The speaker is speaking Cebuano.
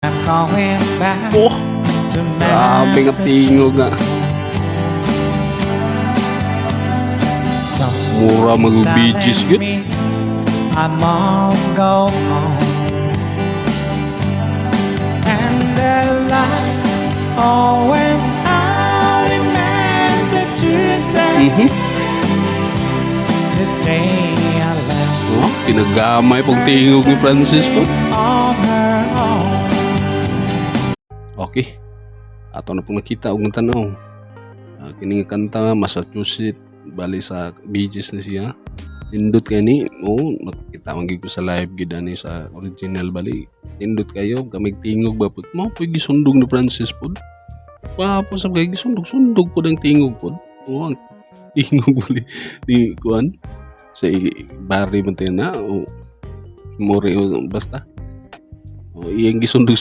I'm going back Oh, to grabe nga tingog nga. Massachusetts. Mura mag Bee Gees Telling gyud. Me I must go home. And the lights all went out in Massachusetts. The day I left Oh, pinagamay pong tingog ni Francis po. On her own. Okay. Ato na pong nakita og tanaw. Kini nga kanta, Massachusetts, bali sa Bee Gees ni siya. Nindot kay ni, oh, nakita man gyud ko sa live gid ani sa original bali. Nindot kayo, gamay tingog ba pud. Mao po'y gisundog ni Francis pud. Gwapo sab kay gisundog, sundog pud ang tingog pud. Oh, ang tingog bali ni kuan sa Barry man na o Mori o basta. O iyang gisundog.